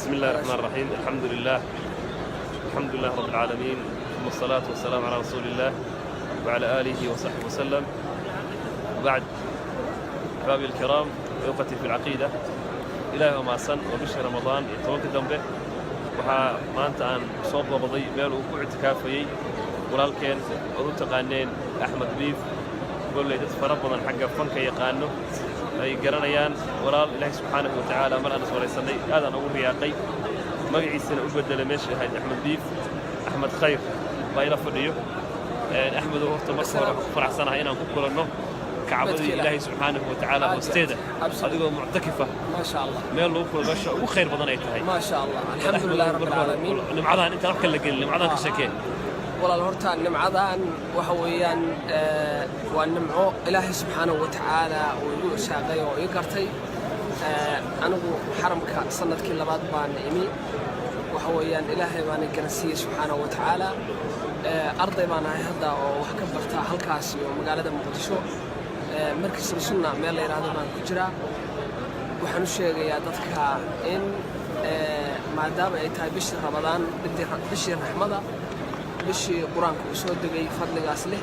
بسم الله الرحمن الرحيم، الحمد لله، الحمد لله رب العالمين، ثم الصلاة والسلام على رسول الله وعلى آله وصحبه وسلم، وبعد. أحبابي الكرام وإخوتي في العقيدة، Ilaahay waa mahadsan. Waa bishii Ramadaan iyo 10-ka dambe. Waxaa maanta aan soo booqday meel uu ku ictikaafayey walaalkeen ood u taqaaneen Axmed Biif. Golley dad fara badan xagga fanka yaqaano ay garanayaan. Walaal Ilaahay subxaanahu wa tacaala mar aan is waraysannay aadaan ugu riyaaqay, magaciisana u beddelay meeshay ahayd Axmed Biif, Axmed Khayr baa ila fadhiyo. Axmedow, horta marka hore waxaan ku faraxsanahay inaan ku kulanno Kacbadii Ilaahay subxaanahu wa tacaala hoosteeda, adigoo muctakifa. ما شاء الله. Meel lagu kulo meesha ugu khayr badan ay tahay. ما شاء الله، الحمد لله رب العالمين. Nimcadahan intaan wax kala gelin, nimcadahan ka sheekee. Walaal, horta nimcadan waxa weeyaan waa nimco Ilaahay subxaanahu wa tacaala uu igu irsaaqay oo ii gartay. Anigu xaramka sanadkii labaad baan imi. Waxa weeyaan Ilaahay baana garansiiyey subxaanahu wa tacaala. Arday baan ahay hadda oo wax ka barta halkaas iyo magaalada Muqdisho. Markas Sunna meel la yidhaahdo baan ku jiraa. Waxaan u sheegayaa dadka in maadaama ay tahay bishii Ramadaan, bishii raxmada, bishii Qur-aanka uu soo degay, fadligaas leh,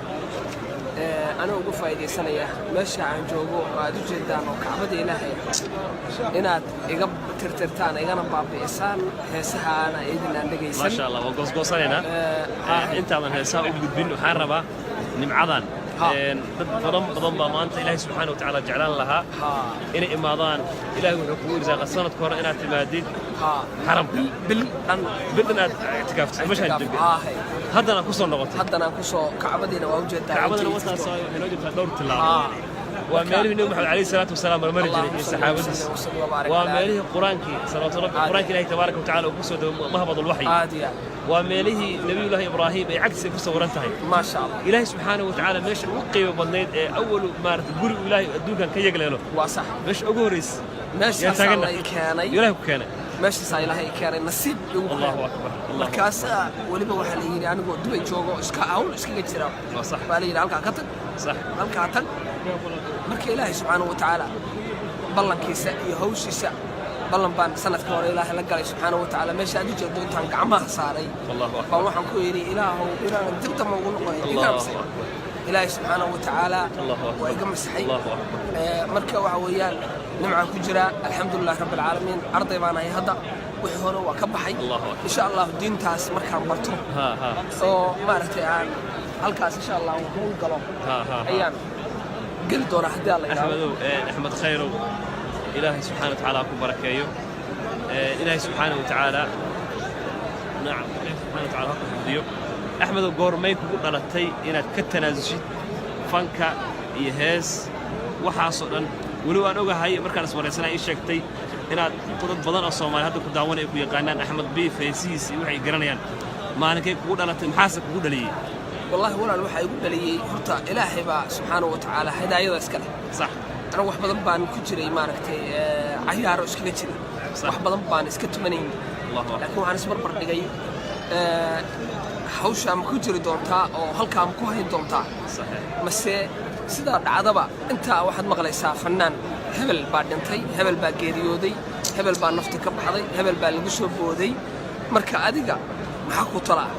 anoo uga faa'iidaysanaya meesha aan joogo oo aad u jeedaan oo Kacbada Ilaahay, inaad iga tirtirtaan igana baabi'isaan heesahaana idin aan dhegaysan. Maasha Allah, waa goosgoosanaynaa. Intaadan heesaha u gudbin, waxaan rabaa nimcadan. Dad badan badan baa maanta Ilaahay subxaana wa tacaala jeclaan lahaa inay imaadaan. Ilaahay wuxuu kugu irsaaqa sanadka hore inaad timaadid xaramka. Bil dhan. Bil dhan aad ictikaaftay meeshaan joogay. Haddana ku soo noqotay. Haddana ku soo, Kacbadiina waa ujeedaa. Kacbadana wataas waxay noo jirtaa dhowr tilaabo. Waa meelihii Nebi Maxamed calayhi salaatu wasalaam marmari jiray iyo saxaabadiis. Waa meelihii Qur-aankii salawaatu rabbi, Qur-aankii Ilahi tabaaraka wa tacaala uu ku soo dego, mahbad alwaxyi. Aad iyo aad. Waa meelihii Nebiyullaahi Ibraahim ay cagsi ku sawiran tahay. Maasha Allah. Ilaahay subxaanahu wa tacaala meesha ugu qiimo badnayd ee awalu maarata guri uu Ilaahay adduunkan ka yegleelo. Waa sax. Meesha ugu horraysa. Meeshaasaa lay keenay. Ilaahay ku keenay. Meeshaasaa Ilaahay keenay, nasiib igu Allahu keenay. akbar, Allahu. Markaasaa weliba waxaa la yidhi, anigoo Dubay joogo, iska hawl iskaga jira, waa sax baa la yidhi halkaa ka tag, halkaa tag. Marka Ilaahay subxaanahu wa tacaala ballankiisa iyo hawshiisa, ballan baan sanadka hore Ilaahay la galay subxaanahu wa tacaala. Meesha aad u jeedo intaan gacmaha saaray Allahu akbar. baan waxaan ku yidhi, Ilaahow, inaanan dib dambe ugu noqonayn iga Allahu masaxay. akbar. Ilaahay subxaanahu wa tacaala Allahu akbar. waa iga masaxay. Allahu akbar. Marka waxa weeyaan nimcaan ku jiraa, alxamdulilah rabbi alcaalamiin. Arday baan ahay hadda, wixii hore waa ka baxay. Allahu akbar. Insha Allahu diintaas markaan barto ha ha oo maaragtay aan halkaas insha Allah hawl galo ha ha ha ayaan geli doonaa haddii Alla yidhaahdo. Axmedow, Axmed Khayrow, Ilaahay subxaana wa tacaala ha ku barakeeyo. Ilaahay subxaana wa tacaala, nacam, Ilaahay subxaana wa tacaala ha ku xifdiyo. Axmedow, goormay kugu dhalatay inaad ka tanaasushid fanka iyo hees waxaasoo dhan? Weli waan ogahay markaan iswaraysanaa ii sheegtay inaad dad badan oo Soomaali hadda ku daawanaya ku yaqaanaan Axmed Biif, heesihiisa iyo waxay garanayaan. Maalinkay kugu dhalatay? Maxaase kugu dhaliyey? Wallahi walaal, waxaa igu dhaliyey horta Ilaahay baa subxaanahu wa tacaala hidaayada iska leh. Anigu wax badan baan ku jiray, maaragtay, cayaaro iskaga jiray. Wax badan baan iska tumanayn. Allahu akbar. Laakiin waxaan isbarbar dhigay, hawshaa ma ku jiri doontaa oo halkaa ma ku hayn doontaa, mase sidaa dhacdaba intaa waxaad maqlaysaa fannaan hebel baa dhintay, hebel baa geeriyooday, hebel baa nafta ka baxday, hebel baa lagu soo booday. Marka adiga maxaa ku talaa?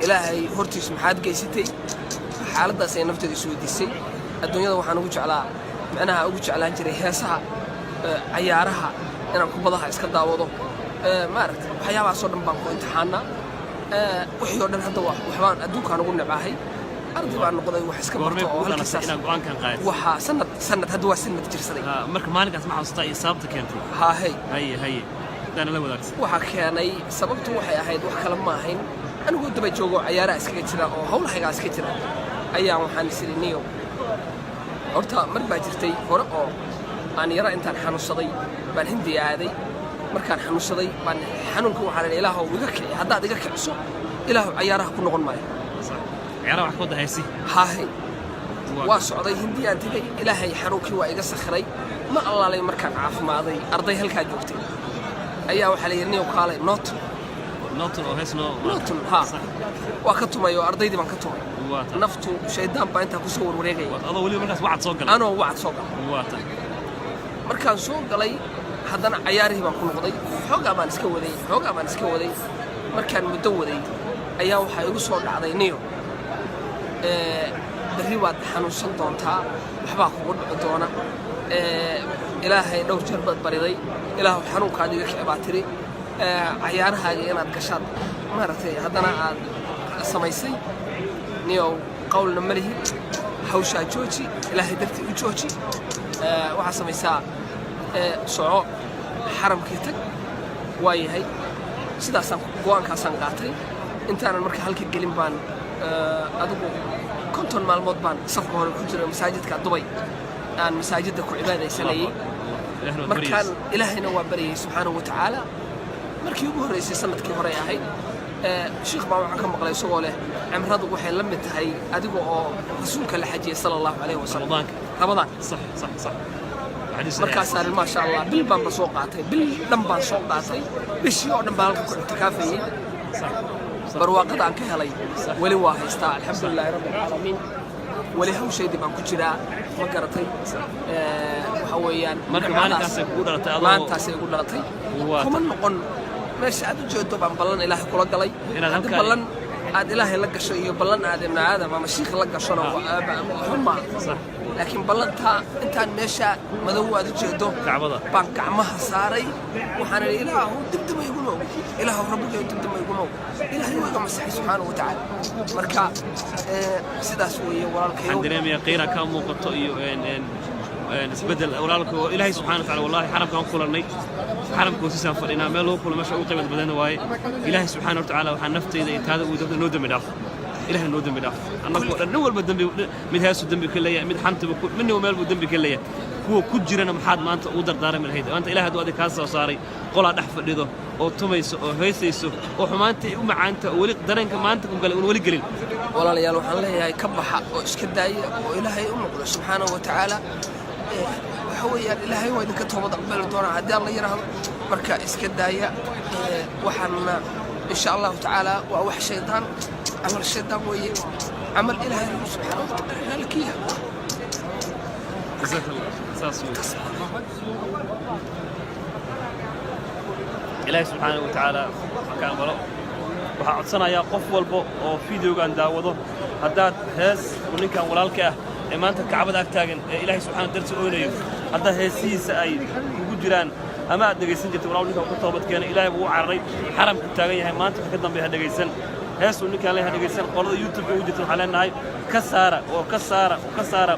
Ilaahay hortiis maxaad geysatay? Xaaladdaas ay nafteeda isweydiisay. Adduunyada waxaan ugu jeclaa, macnaha ugu jeclaan jiray heesaha, cayaaraha, inaan kubadaha iska daawado, maaragtay, waxyaabahaasoo dhan baan ku imtixaanaa. Wixii oo dhan hadda waxbaan adduunkaan ugu necbahay. Arday baan noqday wax iska Goormay barto oo kugu dhalatay halkiisaas. inaad go'aankan qaadato? Waxaa sanad hadda waa sanad jirsaday. Marka maalinkaas ma xasuustaa iyo sababta keentay? Haahey. Haye haye, haddaana la wadaagsan. Waxaa keenay, sababtu waxay ahayd wax kale ma ahayn, anigoo daba joogo cayaaraha iskaga jira oo hawlahaygaa iska jira ayaan waxaan is idhi, niyow, horta mar baa jirtay hore oo aan yara intaan xanuunsaday baan Hindiya aaday. Markaan xanuunsaday baan xanuunka waxaan idhi, Ilaahow, iga kici. Haddaad iga kiciso, Ilaahow, cayaaraha ku noqon maayo. Sax. Ciyaaraha wax ka wada haysi. Haahey. Waa socday, Hindiyaan tegey, Ilaahay xanuunkii waa iga sakhiray. Ma allaalay markaan caafimaaday, arday halkaa joogtay ayaa waxaa la yidhi, niyow, kaalay nooton. Noton oo hees noo. Nooton ha. Waa ka tumay oo ardaydii baan ka tumay. Waa ta. Naftu shaydaan baa intaa kusoo warwareegaya. Adoo weliba markaas wacad soo galay. Anoo wacad soo galay. Waa ta. Markaan soo galay Haddana cayaarihii baan ku noqday. Xoogaa baan iska waday, xoogaa baan iska waday. Markaan muddo waday ayaa waxaa igu soo dhacday, niyo, berri waad xanuunsan doontaa, waxbaa kugu dhici doona. Ilaahay dhowr jeer baad bariday, ilaahu xanuunkaad iga kici baa tiri. Cayaarahaaga inaad gashaad maaragtay, haddana aad samaysay. Niyow, qowlna ma lihi, hawshaa jooji, Ilaahay dartii u jooji. Waxaa samaysaa, soco, xaramkii tag. Waa yahay, sidaasaan go'aankaasaan qaatay. Intaanan marka halka gelin baan adigu 50 maalmood baan safka hore ku jiray masaajidka Dubay, aan masaajidda ku cibaadaysanayay. Ilaahna waad Markaan baryaysa. Ilaahayna waa baryayay subxaanahu wa tacaala. Markii ugu horreysay sanadkii hore ahayd, shiikh baa waxaan ka maqlay isagoo leh cimradu waxay la mid tahay adiga oo rasuulka la xajiyay sala Allahu calayhi wasalam. Ramadaanka. Ramadaan. صح صح صح حديث صحيح. Markaasaan, maasha Allah, bil baanba soo qaatay, bil dhan baan soo qaatay. Bishii oo dhan baan halka ku ictikaafayay. صح صح Barwaaqada aan ka helay weli waa haystaa, alxamdulilaahi rabbi alcaalamiin. Weli hawshaydii baan ku jiraa, ma garatay? Waxa weeyaan Marka nimcadaas- maalintaasay kugu dhalatay adoo- Maalintaasay igu dhalatay. Waa Kuma noqon. Meesha aad u jeedo baan ballan Ilaahay kula galay. Inaad Haddii halkaa- ballan aad Ilaahay la gasho iyo ballan aad ibni aadam ama shiikh la gashona waxba maaha. Laakiin ballantaa intaan meesha madow aad u jeedo Kacbada. baan gacmaha saaray. Waxaan idhi, Ilaahu dibdima iguma og, Ilaahu rabbigayo dibdima iguma og. Ilaahay waa iga masaxay subxaanahu wa tacaala. Marka sidaas weeye, walaalkayow. Waxaan dareemayaa qiira kaa muuqato iyo een een een isbeddel, walaalka. Ilaahay subxaana wa tacaala, wallahi xaramkaan kulannay, xaramka hoostiisaan fadhinaa, meel lagu kulmo meesha ugu qiimad badan waaye. Ilaahay subxaana wa tacaala waxaa naftayda iyo taada uu noo dembi dhaaf. Ilaahay noo dembi dhaaf annagoo dhan. Nin walba dembi, mid heesuu dembi ka leeyahay, mid xantiba, midniba meel buu dembi ka leeyahay. Kuwa ku jirana maxaad maanta ugu dardaarami lahayd? Maanta Ilahay hadduu adig kaa soo saaray qolaa dhex fadhido oo tumayso oo heesayso oo xumaanta u macaanta oo weli dareenka maanta ku galay uun weli gelin. Walaalayaal, waxaan leeyahay ka baxa oo iska daaya oo Ilaahay u noqdo subxaanahu wa tacaala. Waxa weeyaan Ilaahay waa idinka toobad aqbali doonaa haddii Alla yidhaahdo. Marka iska daaya. Waxaana insha Allahu tacaala waa wax shaydaan, camal shaydaan weeye, camal Ilaahay subxaanahu wa tacaala raalkiya. جزاك الله, saas weeye. Ilaahay subxaanahu wa tacaala ha ka aqbalo. Waxaa codsanayaa qof walba oo fideogan daawado, haddaad hees uu ninkan walaalka ah ee maanta Kacbada ag taagan ee Ilaahay subxaana darti ooynayo, haddaa heesihiisa ay kugu jiraan ama aad dhegaysan jirtay, walaal, ninkan ku toobad keenay, Ilaahay buu u cararay, xaramku taagan yahay maanta. Wax ka dambeeya ha dhegaysan heesuu ninkaan leeyahay, ha dhegaysan. Qolada YouTube ugu jirta waxaan leenahay ka saara oo ka saara oo ka saara.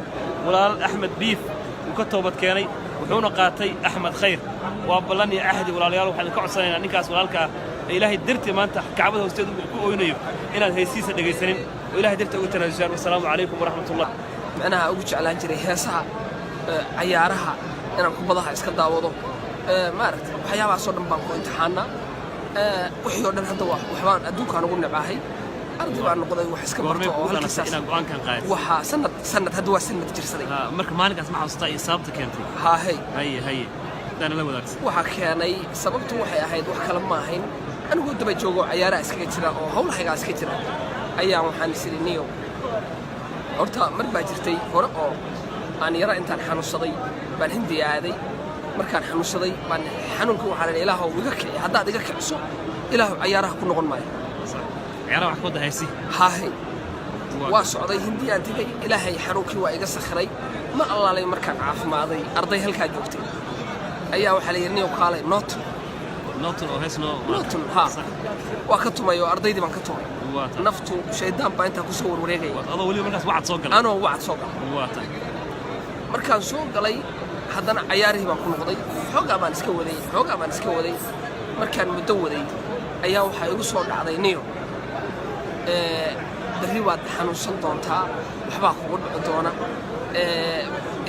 Walaal Axmed Biif wuu ka toobad keenay, wuxuuna qaatay Axmed Khayr. Waa ballan iyo ahdi. Walaalayaal, waxaan idinka codsanaynaa ninkaas walaalka ah ee Ilaahay dartii maanta Kacbada hoosteeda ku oynayo inaad heesihiisa dhegaysanin oo Ilahay dartii ugu tanaasusaan. Wasalaamu calaykum waraxmat ullah. Macnaha ugu jeclaan jiray heesaha, cayaaraha, inaan kubadaha iska daawado, maaragtay, waxyaabahaasoo dhan baan ku imtixaanaa. Wixii oo dhan hadda waxbaan adduunkaan ugu necbahay. Arday baan noqday wax iska Goormay barto oo kugu dhalatay halkiisaas. inaad go'aankan qaadato? Waxaa sanad hadda waa sanad jirsaday. Marka maalinkaas ma xasuustaa iyo sababta keentay? Haahey. Haye haye, haddaana la wadaagsan. Waxaa keenay, sababtu waxay ahayd wax kale ma ahayn, anigoo daba joogo cayaaraha iskaga jira oo hawlahaygaa iska jira ayaa waxaan is idhi, niyo, horta mar baa jirtay hore oo aan yara intaan xanuunsaday baan Hindiya aaday. Markaan xanuunsaday baan xanuunka waxaan idhi, Ilaahow iga kici, haddaad iga kiciso, Ilaahow cayaaraha ku noqon maayo. Sax. Ciyaaraha wax ka wada haysi. Haahey. Waa socday, Hindiyaan tegey, Ilaahay xanuunkii waa iga sakhiray. Ma allaalay markaan caafimaaday, arday halkaa joogtay ayaa waxaa la yidhi, niyow, kaalay nooton. Noton oo hees noo. Noton ha. Sax. Waa ka tumay oo ardaydii baan ka tumay. Waa tahay. Naftu shaydaan baa intaa kusoo warwareegaya. Adoo weliba markaas wacad soo galay. Anoo wacad soo galay. Waa tahay. Markaan soo galay haddana cayaarihii baan ku noqday. Xoogaa baan iska waday, xoogaa baan iska waday. Markaan muddo waday ayaa waxaa igu soo dhacday, niyo, berri waad xanuunsan doontaa, waxbaa kugu dhici doona.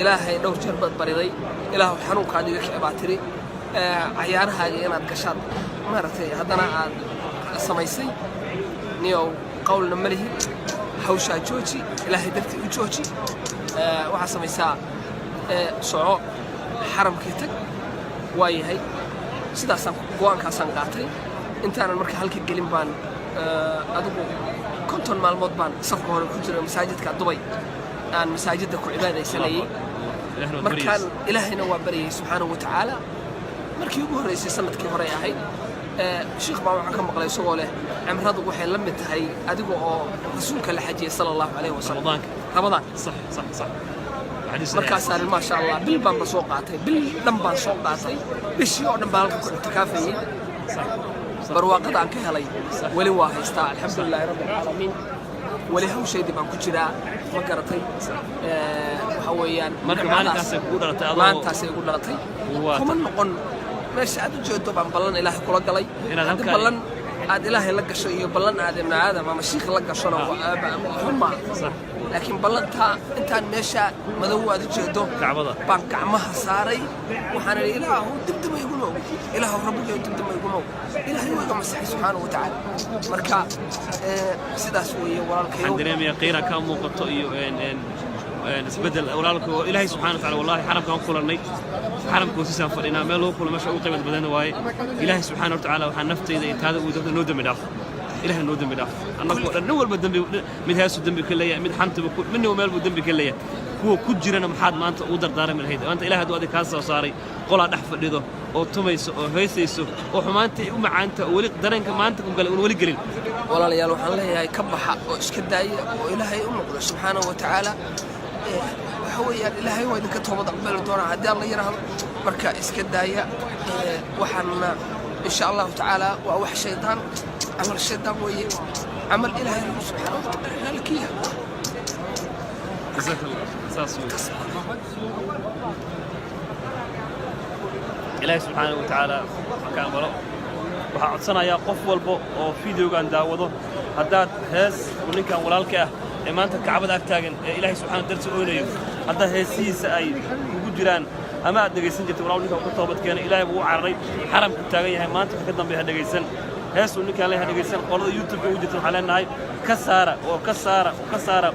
Ilaahay dhowr jeer baad bariday, Ilaahu xanuunkaad iga kici baa tiri. Cayaarahaaga inaad gashaad maaragtay, haddana aad samaysay. Niyow, qowlna ma lihi, hawshaa jooji, Ilaahay dartii u jooji. Waxaa samaysaa, soco, xaramkii tag. Waa yahay, sidaasaan go'aankaasaan qaatay. Intaanan marka halka gelin baan adigu 50 maalmood baan safka hore ku jiray masaajidka Dubay, aan masaajidda ku cibaadaysanayay. Ilaahna waad Markaan baryaysa. Ilaahayna waa baryayay subxaanahu wa tacaala. Markii ugu horreysay sanadkii hore ahayd, shiikh baa waxaan ka maqlay isagoo leh cimradu waxay la mid tahay adiga oo rasuulka la xajiyay sala Allahu calayhi wasalam. Ramadaanka. Ramadaan. sax sax sax xadiis. Markaasaan maasha Allah bil baanba soo qaatay, bil dhan baan soo qaatay, bishii oo dhan baan halka ku ictikaafayay. Barwaaqada aan ka helay weli waa haystaa, alxamdulilaahi rabbi alcaalamiin. Weli hawshaydii baan ku jiraa, ma garatay? Waxa weeyaan Marka nimcadaas- maalintaasay kugu dhalatay adoo- Maantaasay igu dhalatay. Kuma noqon. Meesha aad u jeedo baan ballan Ilaahay kula galay. Inaad Haddii halkaa- ballan aad Ilaahay la gasho iyo ballan aad ibni aadam ama shiikh la gashona xun maaha, laakiin ballantaa intaan meesha madow aad u jeedo Kacbada. baan gacmaha saaray. Waxaan idhi, "Ilaahu, dibdaba iguma og. Ilaahu, Rabbigayo, dibdaba iguma og." Ilaahay waa iga masaxay subxaanahu wa tacaala. Marka sidaas weeye, walaalkayow. Waxaan dareemayaa qiira kaa muuqato iyo een een een isbeddel, walaalka oo Ilaahay subxaana wa tacaala. Wallahi xaramkaan kulannay, xaramka hoostiisaan fadhinaa, meel lagu kulmo meesha ugu qiimad badan waaye. Ilaahay subxaana wa tacaala waxaan naftayda iyo taada ugu noo dembi dhaaf. Ilaahay noo dembi dhaaf annagoo dhan. Nin walba dembi, mid heesuu dembi ka leeyahay, mid xantaba ku, midna meel buu dembi ka leeyahay. Kuwa ku jirana maxaad maanta ugu dardaarami lahayd? Maanta Ilahay hadduu adig kaa soo saaray qolaa dhex fadhido oo tumayso oo heysayso oo xumaanta ay u macaanta oo weli dareenka maanta ku galay uun weli gelin. Walaalayaal, waxaan leeyahay ka baxa oo iska daaya oo Ilaahay u noqdo subxaanahu wa tacaala. Waxa weeyaan Ilaahay waa idinka toobad aqbali doonaa haddii Alla yidhaahdo. Marka iska daaya. Waxaana insha Allahu tacaala waa wax shaydaan, camal shaydaan weeye, camal Ilaahay rabo subxaanahu wa tacaala raalli ka yahay. Jazaak Allah. Saas weeye. Ilaahay subxaanahu wa tacaala ha ka aqbalo. Waxaan codsanayaa qof walba oo videogan daawado, haddaad hees uu ninkan walaalka ah ee maanta Kacbada ag taagan ee Ilaahay subxaana darti ooynayo, haddaa heesihiisa ay kugu jiraan ama aad dhegaysan jirtay, walaal, ninkan ku toobad keenay, Ilaahay buu u cararay, xaramku taagan yahay maanta. Wax ka dambeeya ha dhegaysan heesuu ninkaan leeyahay, ha dhegaysan. Qolada YouTube-ka ugu jirta waxaan leenahay ka saara oo ka saara oo ka saara.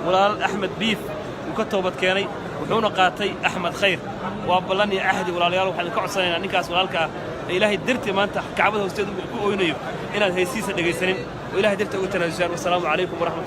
Walaal Axmed Biif wuu ka toobad keenay, wuxuuna qaatay Axmed Khayr. Waa ballan iyo cahdi. Walaalayaal, waxaan idinka codsanaynaa ninkaas walaalka ah ee Ilaahay dartii maanta Kacbada hoosteeda ku oynayo inaad heesihiisa dhegaysanin oo Ilahay dartii uga tanaasusaan. Wasalaamu calaykum waraxmatu